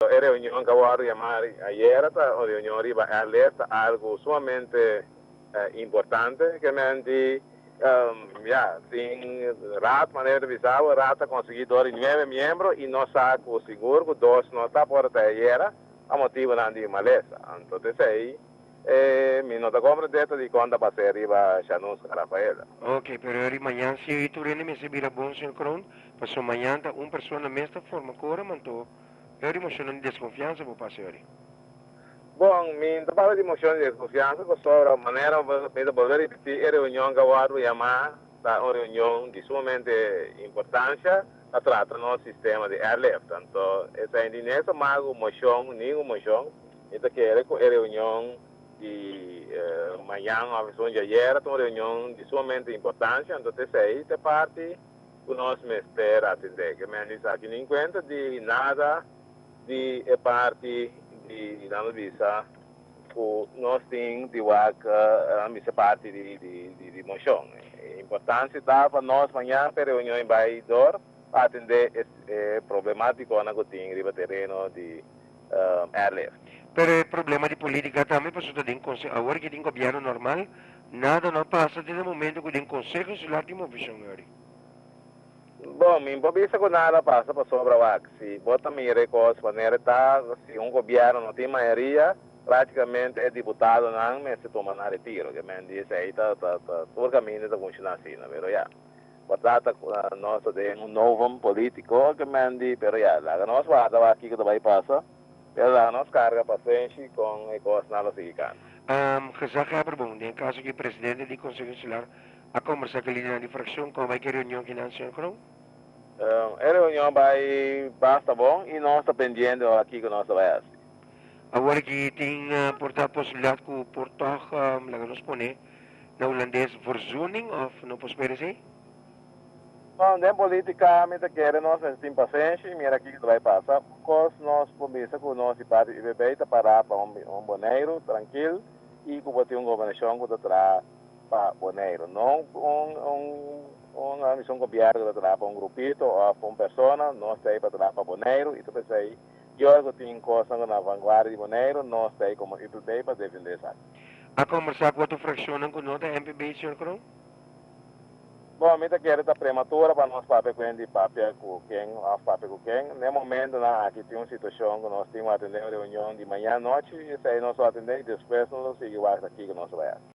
E reunion ku a wòrdu yamá ayera ta un reunion riba airlift, ta algu sumamente importante. Ke men di ya tin raad, manera ta bisa bo, raad ta konsiguí dor di nuebe miembro i nos sa ku sigur ku dos no ta por ta ayera pa motibunan di malesa. Anto t'esei mi no ta komprendé ta dikon ta pas'é riba Shanuska Rafaela. Ok, pero eri mañan si tur hende mester bira bon, señor Kroon, pasobra mañan ta un persona mes ta forma korum, anto Eri mocionnan di desconfiansa bo pasa eri? Bon, mi no ta papia di mocion di desconfiansa pasobra manera mi ta bolbe ripiti e reunion cu a wordo yama ta un reunion di sumamente importancia pa trata nos sistema di airlift. Anto esey di nes a maga un mocion, ningun mocion. Mi ta kere cu e reunion di mañan of esun djayer ta un reunion di sumamente importancia, anto t'esey ta e parti ku nos mester atendé. Ke men di aki nin kuenta di nada di e parti di nan lo bisa ku nos tin di wak nan bisa parti di di moshon. E importansia ta pa nos mañan pa e reunion bai dor pa atendé e problemátikonan ku tin riba tereno di airlift. Pero e problema di polítika tambe pasobra ta den konseho awor ke tin gobièrnu normal Nada no a pasa desde e momento cu den Conseho Insular tin movecion eri. Bon, mi por bisa cu nada a pasa pasobra wak, si bo ta mira e cos manera e ta, si un gobierno no tin mayoria, practicamente e diputadonan mester tuma nan retiro. Ke men di esey ta ta ta tur caminda ta funciona asina, pero ya, por trata cu nos ta den un novum politico, ke men di, pero ya, laga nos warda wak kico ta bay pasa. Pero laga nos carga pasenshi con e cosnan lo sigui cana. Gezaghebber bon, den e caso cu e presidente di Conseho Insular a combersa cu e lidernan di fraccion, con bai cu e reunion kinan, señor Kroon? E reunion bai basta bon y nos ta pendiente ora kico nos ta bai haci. Awor aki tin por ta posibilidad cu por toch, laga nos pone na Hulandes, verzoening of no por spera esey? Bon, den politica mi ta kere nos mester tin pasenshi y mira kico ta bay pasa. Un cos nos por bisa cu nos di parti UPB ta para pa un Boneiru trankil y cu bo tin un gobernacion cu ta traha pa Boneiru. No un un gobierno cu ta traha pa un grupito of pa un persona. Nos ta ey pa traha pa Boneiru y ta pesey ki ora cu tin cosnan cu na vanguardia di Boneiru nos ta ey como UPB pa defende esaki. A combersa cu otro fraccionnan cu no ta NPB, señor Kroon? Bon, mi ta kere ta prematura pa nos papia ku hende i papia ku ken òf papia ku ken. Na e momentonan aki tin un situashon ku nos tin ku atendé un reunion di maña anochi, esei nos lo atendé i despues nos lo sigui wak ta kiko nos lo bai hasi.